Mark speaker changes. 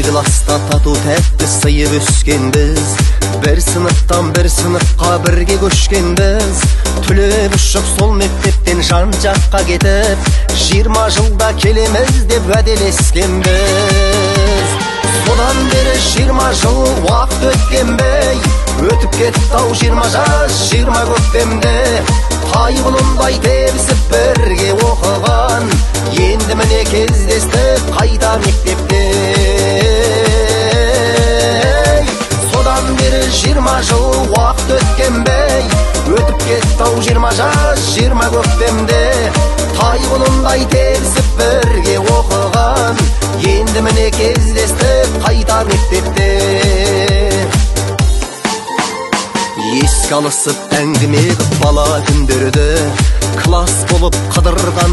Speaker 1: Бір класста тату тәтті сыйып өскенбіз, бір сыныптан бір сыныпқа бірге көшкенбіз. Түлеп ұшып сол мектептен жан жаққа кетіп, 20 жылда келеміз деп уәделескенбіз. Содан бері 20 жыл уақыт өткен бе, өтіп кетті ау 20 жас, 20 көктемде. Тай құлындай тебісіп бірге оқыған, енді міне кездестік қайта мектепте. Содан бері 20 жыл уақыт өткен бе, өтіп кетті ау 20 жас, 20 көктемде. Тай құлындай тебісіп бірге оқыған, енді міне кездестік қайта мектепте. Еске алысып әңгіме қып бала күндерді, класс болып қыдырған